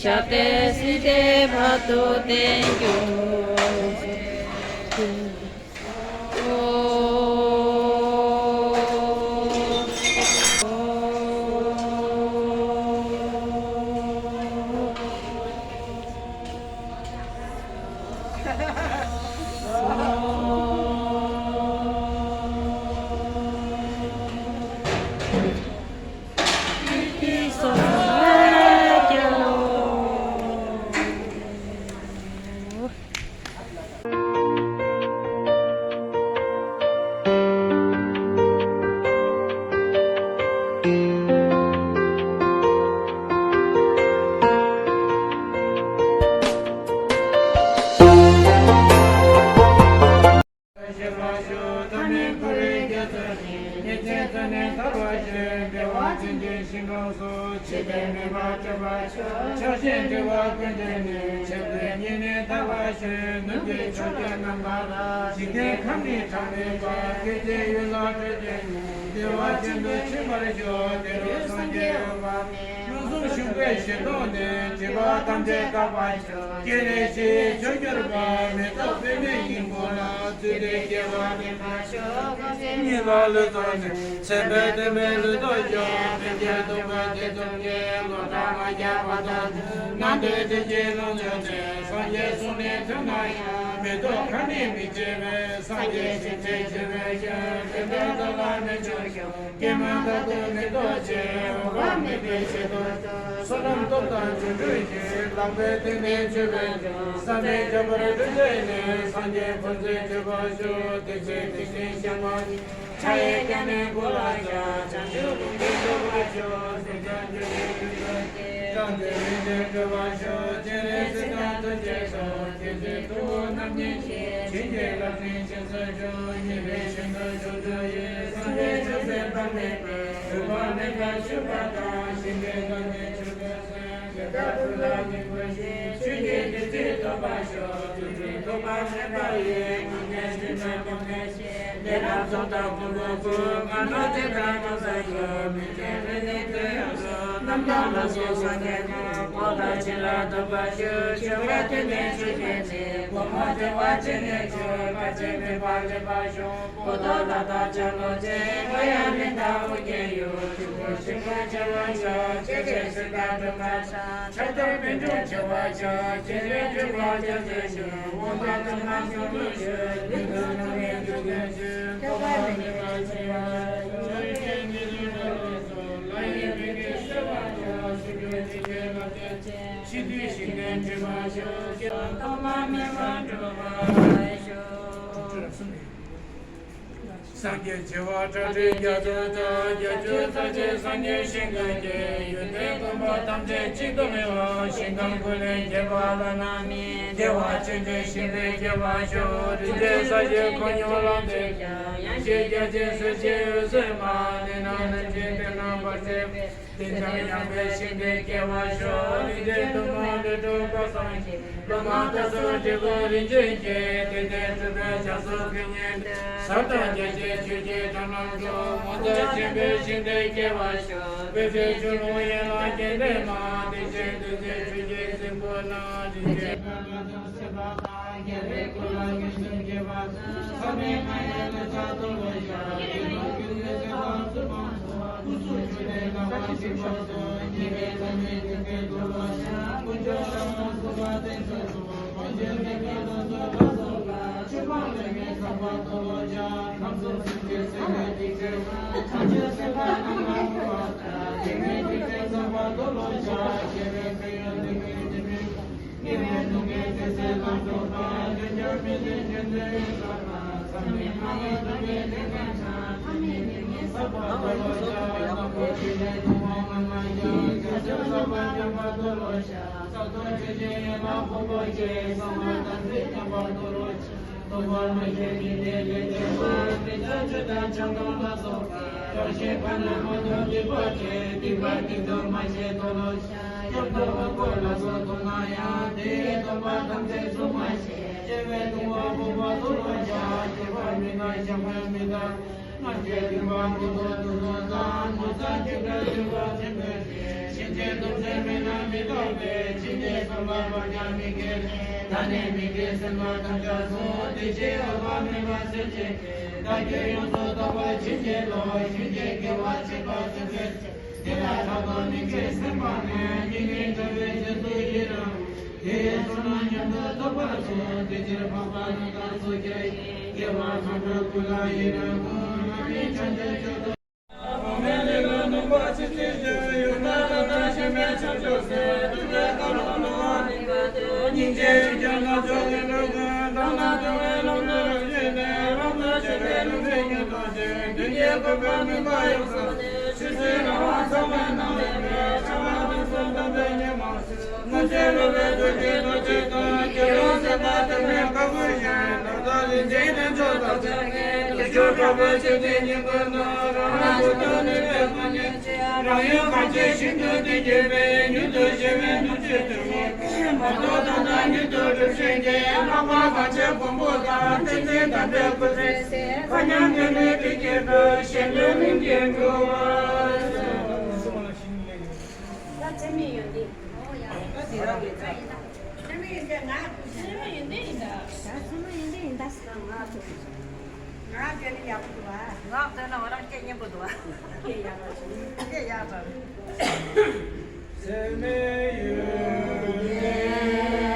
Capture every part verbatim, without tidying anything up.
ཞབས་ཏེ་སྲིད་དེ་བར་དུ་བརྟན་གྱུར་ཅིག། སྐྱེ་རེ་ཞིག་བྱང་གྱུར་པ། མེ་ཏོག་པདྨའི་སྙིང་པོ་ལ། བཙུན་དེ་སྐྱེ་བ་མེད་པར་ཤོག་གང་ཚེ་གཉིས་ལ་ལུས་ཐོག་ནས། མཚན་དཔལ་ལྡན་པའི་ལུས་ཐོག་ཤོག་ཕན་བདེ་སྟོང་པ་དེ་ཙམ་གྱིས་བློ་ཐག་མ་བརྒྱབ་པ་དང་། ནམ་དུས་དེ་ཀྱི་ལོངས་སྤྱོད་དེ། སངས་རྒྱས་གསུང་ནས་ཐོས་ན་ཡང་། མེ་ཏོག་གང་ནས་མི་སྐྱེ་བས། སངས་རྒྱས་ཞིང་དེར་སྐྱེ་བའི་ཤོག་དེ་འདྲ་ད་ལ་མི་འབྱུང་ཤོག་ཀྱེ་མ་ད་དུ་མེ་ཏོག་ཆེ། འོད་དཔག་མེད་པའི་ཞལ་དུ། བསོད་ནམས་སྟོབས་དང་རྒྱུ་འབྲས་ཀྱིས། ལག་པའི་སྟེང་ནས་མཆོད་པའི་མཆོག་བསམ་པའི་ཁྱབ་པར་སྤྲུལ་བྱས་ནས། སངས་རྒྱས་འཁོར་ཚེ་མཆོད་པར་ཤོག་དེ་ཚེ་དེ་བཞིན་ཞལ་སྔ་ནས། ཕྱག་གཡས་བསྐྱར་ནས་སྐུ་ལ་ཕྱག་བྱང་ཆུབ་ལྷུན་གྱིས་གྲོལ་བར་ཤོག་སེམས་ཅན་རྒྱུད་ལས་འདས་པ་ཤོག་སྤྱན་རས་གཟིགས་དང་ཐུགས་བསྐྱེད་ཤོག་དེ་ཚེ་ཐུབ་དབང་རྣམ་མཉེས་ཀྱིས། བྱིན་གྱིས་བརླབས་ནས་སྦྱིན་སོགས་ཤོག་ཉེ་བའི་ཞིང་དུ་ཕྱོགས་བཅུ་ཡི། སངས་རྒྱས་ཆོས་སྲིད་པ་མེད་པར། འོད་དཔག་མེད་པར་བཞུགས་པ་དང་། ཞིང་དེ་དག་ནས་ཆོས་འཁོར་སེམས་ཅན་དག་ཀུན་ལ་སྙིང་པོ་བཞེས། ཆོས་ཀྱི་བདུད་རྩི་ཐོབ་པར་ཤོག་དུས་གསུམ་ཐོགས་པ་མེད་པ་ཡི། དངོས་གནས་ཆོས་ཀྱི་དབང་ལས་བཞེས། ལས་རབ་རྫོགས་དང་ཀུན་ལེགས་ཀུན། ང་རང་ཚོ་དང་ཀུན་བཟང་ཤོག་མི་མཁྱེན་རིག་གནས་ཀུན་ཡོངས་སུ། རྣམ་དག་ལ་སོགས་སངས་རྒྱས་ཀུན། གོ་ལ་ཕྱིན་ལ་ཐུབ་པར་ཤོག་ཆོས་པ་དེ་ནས་ཆོས་སྐྱེས་ཚེ། སྒོ་མོ་དེ་བ་ཅན་ནས་ཆོས། དཀའ་སྤྱད་མེད་པར་སྤྱད་པར་ཤོག་པོ་ཏོ་ལ་དྭགས་ལྕང་ལོ་ཅན། ང་ཡང་མི་འདའ་ཨོ་རྒྱན་ཡུལ། ཆུ་བོ་ཆེན་པོ་བྱེ་བ་ཤོག་ཆོས་ཀྱི་སྲིད་པ་སྒྲོན་པ་ཆ། ཕྱག་རྒྱ་པཎ་གྲུབ་བྱེ་བ་ཤོག་ཆེ་བའི་སྤྲུལ་པ་རྒྱ་མཚོ་ཤོག་དབང་པོ་ཐོབ་ན་ཚོགས་དྲུག་ཤོག་ལུས་ཀུན་རྣམ་སྨིན་རྒྱུ་ལྡན་ཤོག་ཐོགས་པ་མེད་པར་བྱེད་པ་ཤོག་ཆོས་ཀྱི་ནི་ལུས་ལ་ལོངས་སུ། ལྷ་ཡི་མིག་གིས་གསོལ་བ་ཤོག་ཆོས་སྐྱོང་ཞིང་གཤེགས་ལ་བརྟན་ཅིང་། ཤི་དུས་ཞིང་གནས་འདྲེན་པར་ཤོག་ཐོགས་པ་མེད་པར་འགྲུབ་པར་ཤོག་སངས་རྒྱས་བྱེ་བ་ཁྲག་ཁྲིག་བརྒྱ་སྟོང་དང་། བརྒྱད་ཅུ་རྩ་གཅིག་སངས་རྒྱས་ཞིང་ཁམས་ཀྱི། ཡོན་ཏན་ཀུན་པོ་ཐམས་ཅད་གཅིག་ཏུ་སྨིན་པ། ཞིང་ཁམས་ཀུན་ལས་ཁྱད་པར་བླ་ན་མེད། བདེ་བ་ཅན་དུ་ཞིང་དུ་སྐྱེ་བར་ཤོག་རིག་འཛིན་ས་གཞི་འཁོར་སྙོམས་ལམ་དུ་ཡང་། ཡངས་ཤིང་རྒྱ་ཆེ་གསེར་གྱི་འོད་ཟེར་མ། གནས་རྣམས་རིན་ཆེན་གཏེར་རྣམས་འབར་བྱེད་པའི། དེ་ཙམ་ཡངས་པའི་ཞིང་དུ་སྐྱེ་བར་ཤོག་རིག་འཛིན་གཏུམ་མོ་ལས་གྲུབ་པ་སངས་རྒྱས། སློབ་མ་དག་ས་སྤྲུལ་སྐུ་རིན་ཆེན་གྱིས། དེ་ནས་སྤྲུལ་པའི་ཞབས་སུ་ཕེབས་ངེས་ཏེ། ཟབ་དང་རྒྱ་ཆེའི་ཆོས་ཀྱི་དོན་རྣམས་སྒྲུབ། ངོ་མཚར་ཆེན་པོའི་ཞིང་དུ་སྐྱེ་བར་ཤོག་དཔལ་ཆེན་ཆོས་ལུང་ཡན་ལག་བརྒྱད་ལྡན་མ། དེ་བཞིན་བདུད་རྩི་ཆུ་སྐྱེས་སྲིན་པོ་རྣམས། རིན་ཆེན་དཀར་པོ་དང་སེར་པོ་དང་། རྒྱལ་བའི་སྐུ་ལ་ཡིད་བཞིན་སྐྱེ་བ་དང་། ཟབ་མོའི་སྔགས་ཡན་ལག་དག་ཏུ་བསླུ་བྱ། དེ་དག་ཀུན་ནས་ཚེ་དང་བསོད་ནམས་མཐོ། སྐུ་གསུང་ཐུགས་ལས་ལྷག་པ་ཞིག་པ་སོགས། ཉེས་པའི་དགྲ་ནི་སྡིག་པའི་རྡོ་ལ་ཕྱག་དཀོན་མཆོག་གསུམ་ལ་བསྐུལ་བ་དེ་ཚེ་སོགས། ཕན་ཆད་མེད་པའི་ལོངས་སྤྱོད་ལ་སོགས་པ། ཆོས་སྤངས་ལས་ངན་བསགས་པ་དག་བློ་སྦྱང་། ཁམས་གསུམ་སེམས་ཅན་སྲིད་པའི་སྡིག་སྒྲིབ་མ། ཐམས་ཅད་སེམས་དཔའ་རྣམས་ལ་འབུལ་བ་དང་། དེ་ནས་སྡིག་པའི་ཟག་པ་ ད་ཚད་མེད་ཡོན་ཏན། ད་དེ་རང་གི་ཚད། ཚད་མེད་ཡོན་ཏན་ང་། ཚད་མེད་ཡོན་ཏན་ཡིན་ད། ད་ཚད་མེད་ཡོན་ཏན་ཡིན་ད། ང་ཚོ། ང་དེ་ནི་ཡག་པོ་འདུག་བ། ང་བལྟས་ན་ང་རང་སྐད་སྙན་པོ་འདུག་བ། སྐད་ཡག་པ་བྱུང་། སྐད་ཡག་པ། ཚད་མེད་ཡོན་ཏན།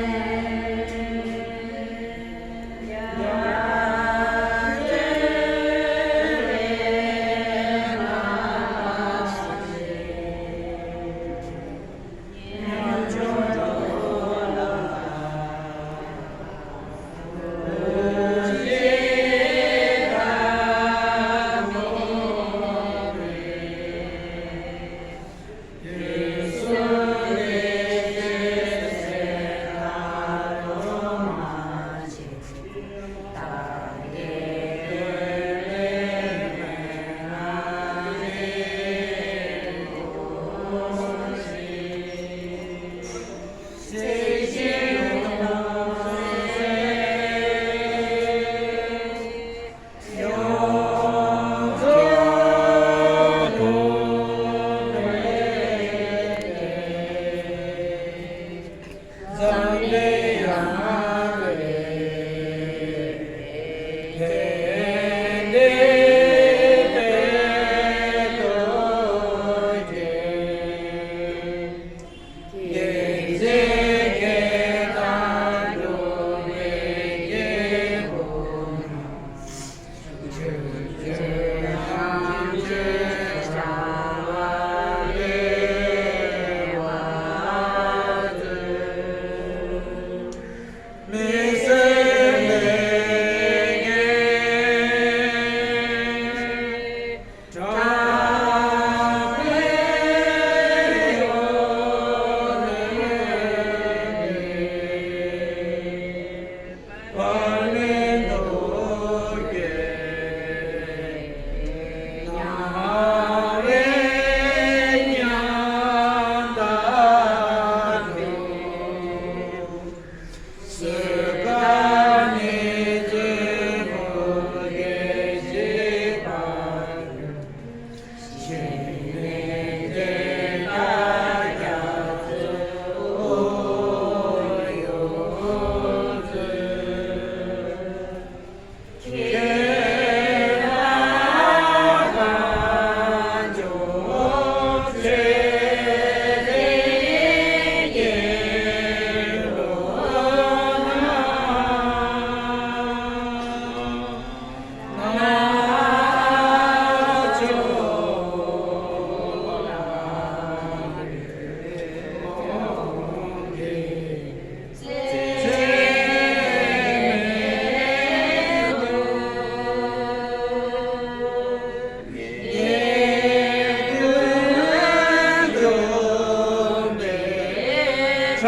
ཁ་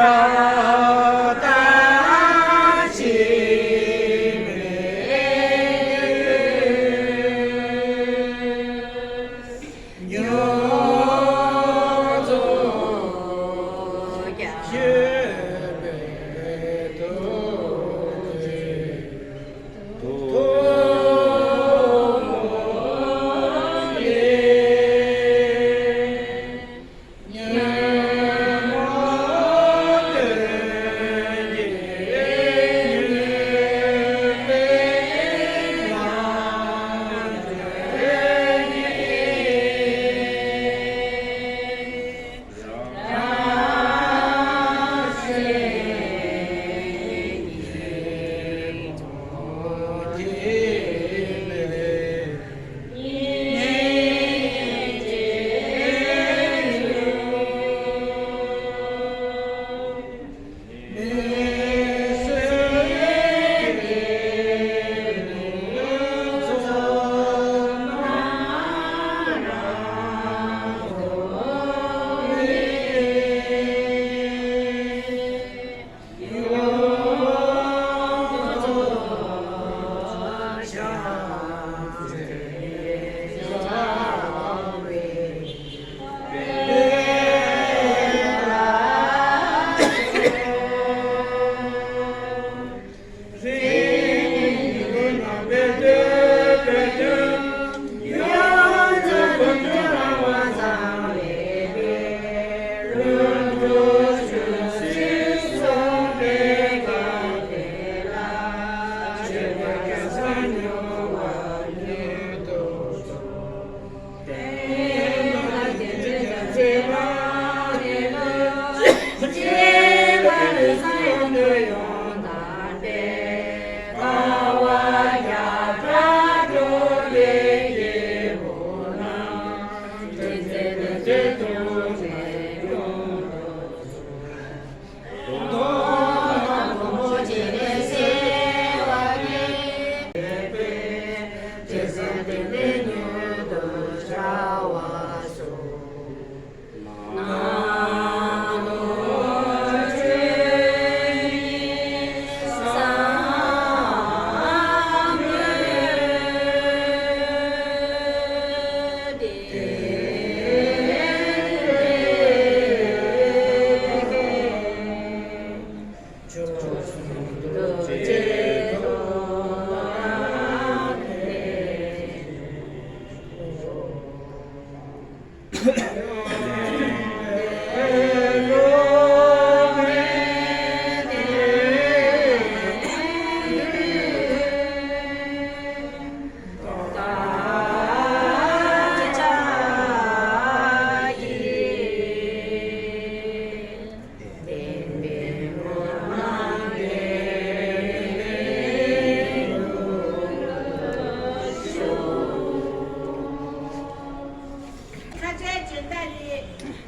ཆེ་སྦྱིན་བདག་ལས།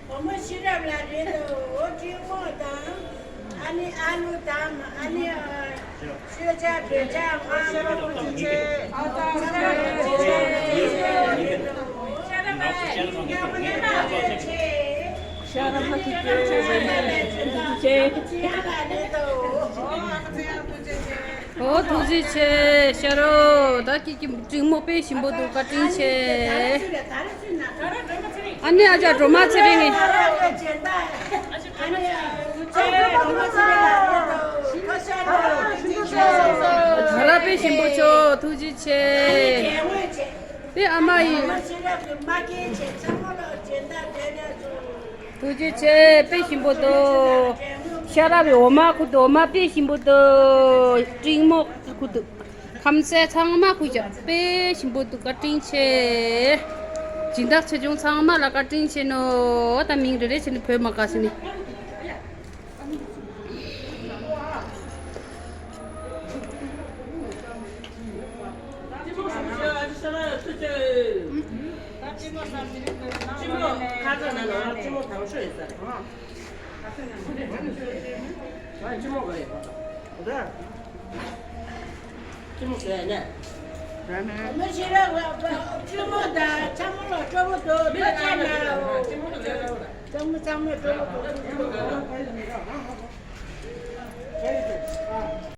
བུ་མོ་ཤེས་རབ་ལགས་རེད་འདུག་འོ་སྤྲིན་མོ་དང་། ཨ་ནི་ཨ་ལུ་དང་ཨ་ནི་ཤོད་ཆ་བྲོས་ཆ་ང་མོ་ཐུགས་རྗེ་ཆེ། ཨ་ད་ཤེས་རབ་ལགས་ཐུགས་རྗེ་ཆེ། ཤེས་རབ་ལགས་ཐུགས་རྗེ་ཆེ། ཨ་ནི་ཨ་ལུ་ཐུགས་རྗེ་ཆེ། ཨོ་ཐུགས་རྗེ་ཆེ་ཤ་རོ། ད་ཀྱི་ཀྱི་སྤྲིན་མོ་དཔེ་ཞིམ་པོ་འདུག་བཀའ་དྲིན་ཆེ། ཨ་ནི་ཨ་ཅག་སྒྲོལ་མ་ཚེ་རིང་ངས། ད་ར་དཔེ་ཞིམ་པོ་ཆོ་ཐུགས་རྗེ་ཆེ། དཔེ་ཨ་མ་ཡིན། ཐུགས་རྗེ་ཆེ། དཔེ་ཞིམ་པོ་འདུག་ཤ་ར་བའི་འོ་མ་ཁུ་འདུག་འོ་མ་དཔེ་ཞིམ་པོ་འདུག་སྤྲིན་མོ་ཁུ་འདུག་ཁམ་ཟས་ཚང་མ་ཁུ་ཞབས་དཔེ་ཞིམ་པོ་འདུག་བཀའ་དྲིན་ཆེ། སྦྱིན་བདག་ཆེ་ཆུང་ཚང་མ་ལ་བཀའ་དྲིན་ཆེ་ནོ། ད་མིང་རེ་རེ་བྱས་ནས་བོས་མ་དགའ་ཟེར་ནི། མི་གཙང་མའི་སྤྲོ་བོ་དང་།